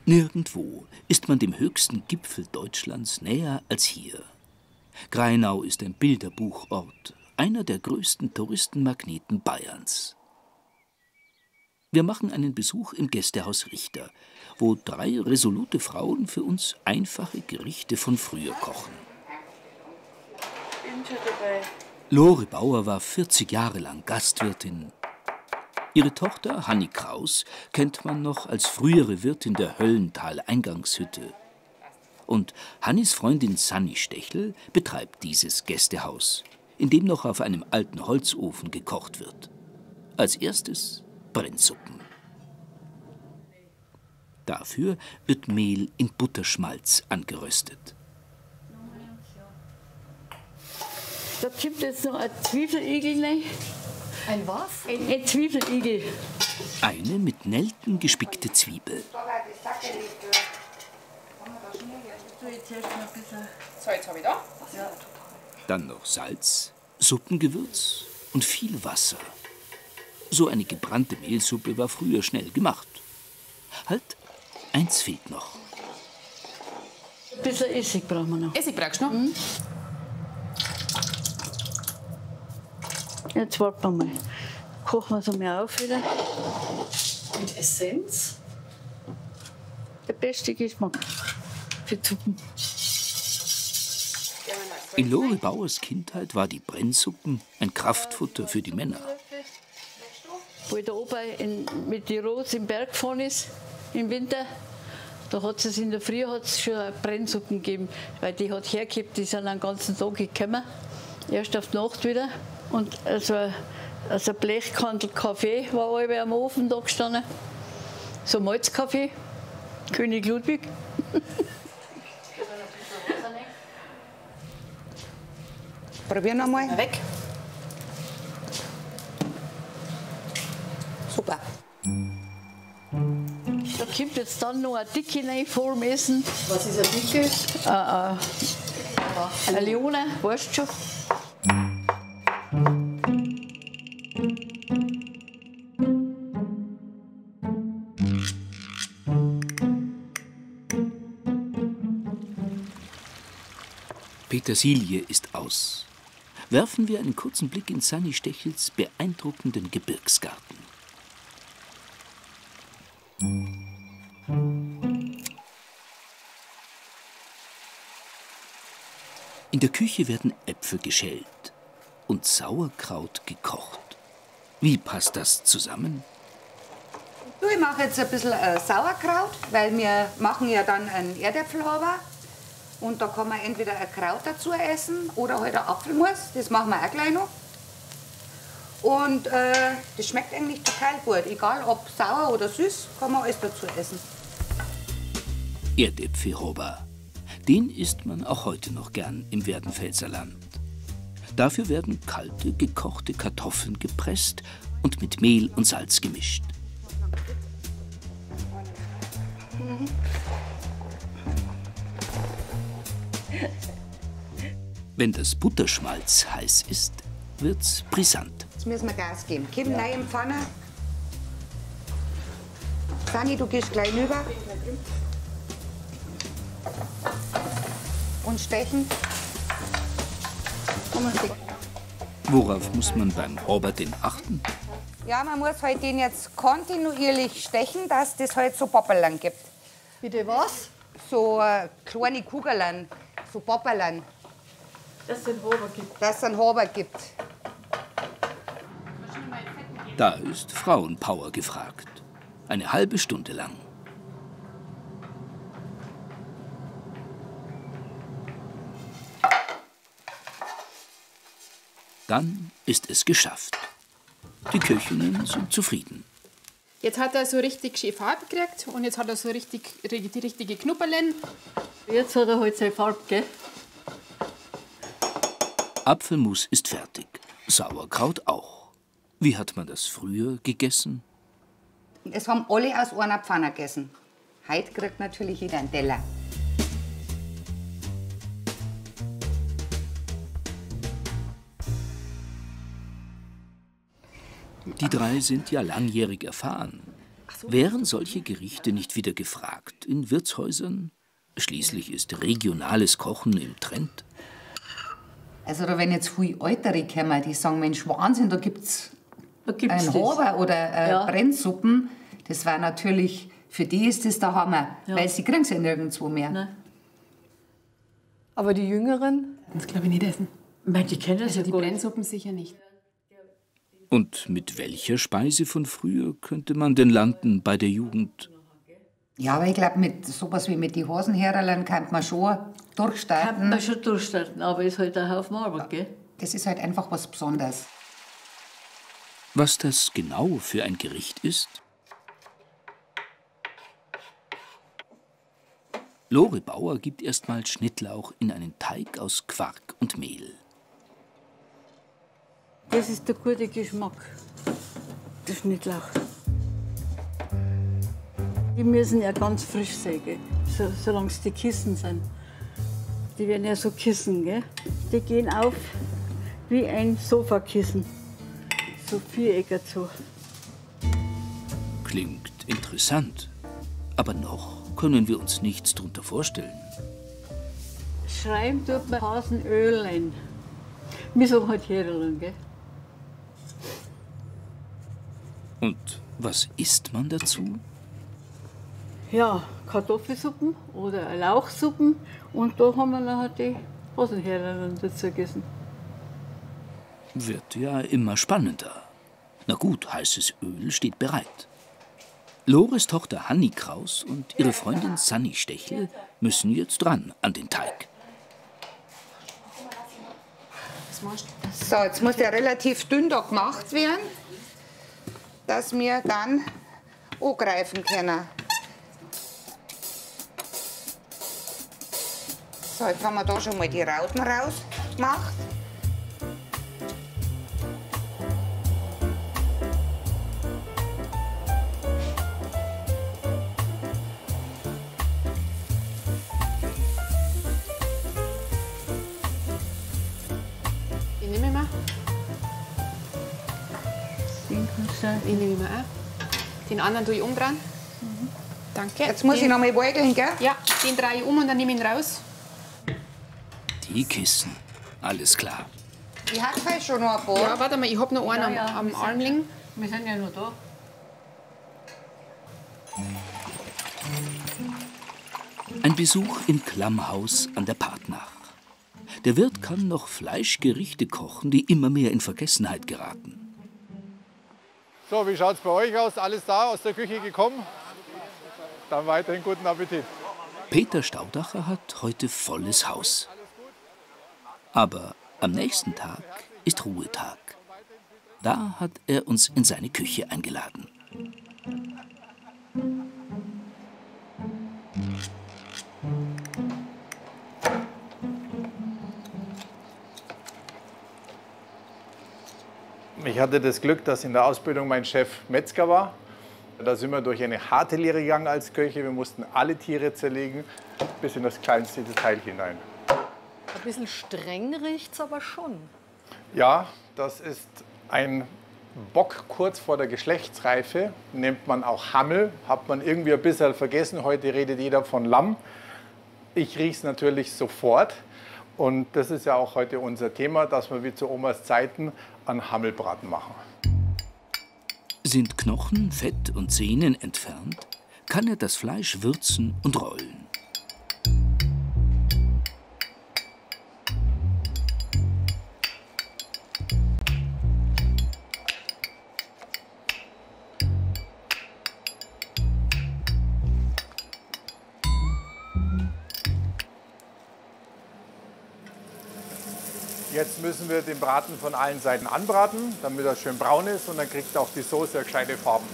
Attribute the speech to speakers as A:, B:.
A: Nirgendwo ist man dem höchsten Gipfel Deutschlands näher als hier. Grainau ist ein Bilderbuchort, einer der größten Touristenmagneten Bayerns. Wir machen einen Besuch im Gästehaus Richter, wo drei resolute Frauen für uns einfache Gerichte von früher kochen.
B: Bin schon dabei.
A: Lore Bauer war 40 Jahre lang Gastwirtin. Ihre Tochter Hanni Kraus kennt man noch als frühere Wirtin der Höllental-Eingangshütte. Und Hannis Freundin Sanni Stechel betreibt dieses Gästehaus, in dem noch auf einem alten Holzofen gekocht wird. Als erstes Brennsuppen. Dafür wird Mehl in Butterschmalz angeröstet.
B: Da kommt jetzt noch ein Zwiefeligel rein.
C: Ein was?
B: Ein Zwiefeligel.
A: Eine mit Nelken gespickte Zwiebel.
D: So, jetzt habe ich da.
A: Dann noch Salz, Suppengewürz und viel Wasser. So eine gebrannte Mehlsuppe war früher schnell gemacht. Halt, eins fehlt noch.
B: Ein bisschen Essig brauchen wir noch.
D: Essig brauchst du noch? Mhm.
B: Jetzt warten wir mal. Kochen wir es einmal auf wieder.
C: Mit Essenz?
B: Der beste Geschmack für Suppen.
A: In Lore Bauers Kindheit war die Brennsuppen ein Kraftfutter für die Männer.
B: Wo ich da oben mit den Rose im Berg gefahren ist, im Winter, da hat es in der Früh hat's schon Brennsuppen gegeben, weil die hat hergehabt, die sind den ganzen Tag gekommen. Erst auf die Nacht wieder. Und also ein Blechkandel Kaffee war alle am Ofen da gestanden. So Malzkaffee, König Ludwig.
E: Probier noch mal.
D: Weg.
E: Super.
B: Da kommt jetzt dann noch eine Dicke rein vor dem Essen.
C: Was ist eine Dicke?
B: Eine Leone, weißt du schon.
A: Petersilie ist aus. Werfen wir einen kurzen Blick in Sanni Stechels beeindruckenden Gebirgsgarten. In der Küche werden Äpfel geschält und Sauerkraut gekocht. Wie passt das zusammen?
E: Du, ich mache jetzt ein bisschen Sauerkraut, weil wir machen ja dann einen Erdäpfelhaber. Und da kann man entweder ein Kraut dazu essen oder halt ein Apfelmus. Das machen wir auch gleich noch. Und das schmeckt eigentlich total gut. Egal ob sauer oder süß, kann man alles dazu essen.
A: Erdäpfelhaber. Den isst man auch heute noch gern im Werdenfelser Land. Dafür werden kalte, gekochte Kartoffeln gepresst und mit Mehl und Salz gemischt. Wenn das Butterschmalz heiß ist, wird's brisant.
E: Jetzt müssen wir Gas geben. Komm rein in die Pfanne. Sanni, du gehst gleich rüber. Und stechen.
A: Worauf muss man beim Haber denn achten?
E: Ja, man muss halt den jetzt kontinuierlich stechen, dass das halt so Poppeln gibt.
C: Bitte was?
E: So kleine Kugeln, so Poppeln.
B: Dass es einen Haber gibt.
E: Dass es einen Haber gibt.
A: Da ist Frauenpower gefragt. Eine halbe Stunde lang. Dann ist es geschafft. Die Köchinnen sind zufrieden.
D: Jetzt hat er so richtig schön Farbe gekriegt und jetzt hat er so richtig, die richtige Knupperlen.
B: Jetzt hat er halt seine Farbe, gell?
A: Apfelmus ist fertig, Sauerkraut auch. Wie hat man das früher gegessen?
E: Es haben alle aus einer Pfanne gegessen. Heute kriegt natürlich jeder einen Teller.
A: Die drei sind ja langjährig erfahren. Wären solche Gerichte nicht wieder gefragt in Wirtshäusern? Schließlich ist regionales Kochen im Trend.
E: Also da wenn jetzt viele Ältere kommen, die sagen, Mensch, Wahnsinn, da gibt's einen Haber oder Brennsuppen. Das war natürlich, für die ist das der Hammer, weil sie kriegen es ja nirgendwo mehr. Nein.
C: Aber die Jüngeren?
D: Das glaube ich nicht essen.
B: Ich meine, die kennen das
D: also
B: ja
D: die
B: gut.
D: Brennsuppen sicher nicht.
A: Und mit welcher Speise von früher könnte man denn landen bei der Jugend?
E: Ja, aber ich glaube, mit sowas wie mit den Hasenherreln kann man schon durchstarten.
B: Kann man schon durchstarten, aber ist halt ein Haufen Arbeit, gell?
E: Das ist halt einfach was Besonderes.
A: Was das genau für ein Gericht ist? Lore Bauer gibt erstmal Schnittlauch in einen Teig aus Quark und Mehl.
B: Das ist der gute Geschmack, der Schnittlauch. Die müssen ja ganz frisch sein, gell? So, solange es die Kissen sind. Die werden ja so Kissen, gell? Die gehen auf wie ein Sofakissen. So vierecker zu.
A: Klingt interessant, aber noch können wir uns nichts drunter vorstellen.
B: Schreiben tut man Hasenöl ein. Wir sagen halt Herreln, gell?
A: Und was isst man dazu?
B: Ja, Kartoffelsuppen oder Lauchsuppen. Und da haben wir nachher die Hasenherreln dazu gegessen.
A: Wird ja immer spannender. Na gut, heißes Öl steht bereit. Lores Tochter Hanni Kraus und ihre Freundin Sanni Stechel müssen jetzt ran an den Teig.
E: So, jetzt muss der relativ dünn da gemacht werden, dass wir dann angreifen können. So, jetzt haben wir da schon mal die Rauten rausgemacht.
D: Den nehme ich mal.
B: Den kannst du
D: Den nehme ich mir auch. Den anderen tue ich umdrehen. Mhm. Danke.
E: Jetzt muss ich noch mal wolgeln, gell?
D: Ja, den drehe ich um und dann nehme ich ihn raus.
A: Die Kissen. Alles klar.
E: Ich habe halt schon noch ein paar.
D: Ja, warte mal, ich habe noch einen am Arm liegen.
B: Wir sind ja noch da.
A: Ein Besuch im Klammhaus an der Partnach. Der Wirt kann noch Fleischgerichte kochen, die immer mehr in Vergessenheit geraten.
F: So, wie schaut's bei euch aus? Alles da, aus der Küche gekommen? Dann weiterhin guten Appetit.
A: Peter Staudacher hat heute volles Haus. Aber am nächsten Tag ist Ruhetag. Da hat er uns in seine Küche eingeladen.
F: Ich hatte das Glück, dass in der Ausbildung mein Chef Metzger war. Da sind wir durch eine harte Lehre gegangen als Köche. Wir mussten alle Tiere zerlegen, bis in das kleinste Detail hinein.
C: Ein bisschen streng riecht's aber schon.
F: Ja, das ist ein Bock kurz vor der Geschlechtsreife. Nennt man auch Hammel. Hat man irgendwie ein bisschen vergessen. Heute redet jeder von Lamm. Ich rieche es natürlich sofort. Und das ist ja auch heute unser Thema, dass wir wie zu Omas Zeiten einen Hammelbraten machen.
A: Sind Knochen, Fett und Sehnen entfernt, kann er das Fleisch würzen und rollen.
F: Jetzt müssen wir den Braten von allen Seiten anbraten, damit er schön braun ist und dann kriegt auch die Soße gescheite Farben.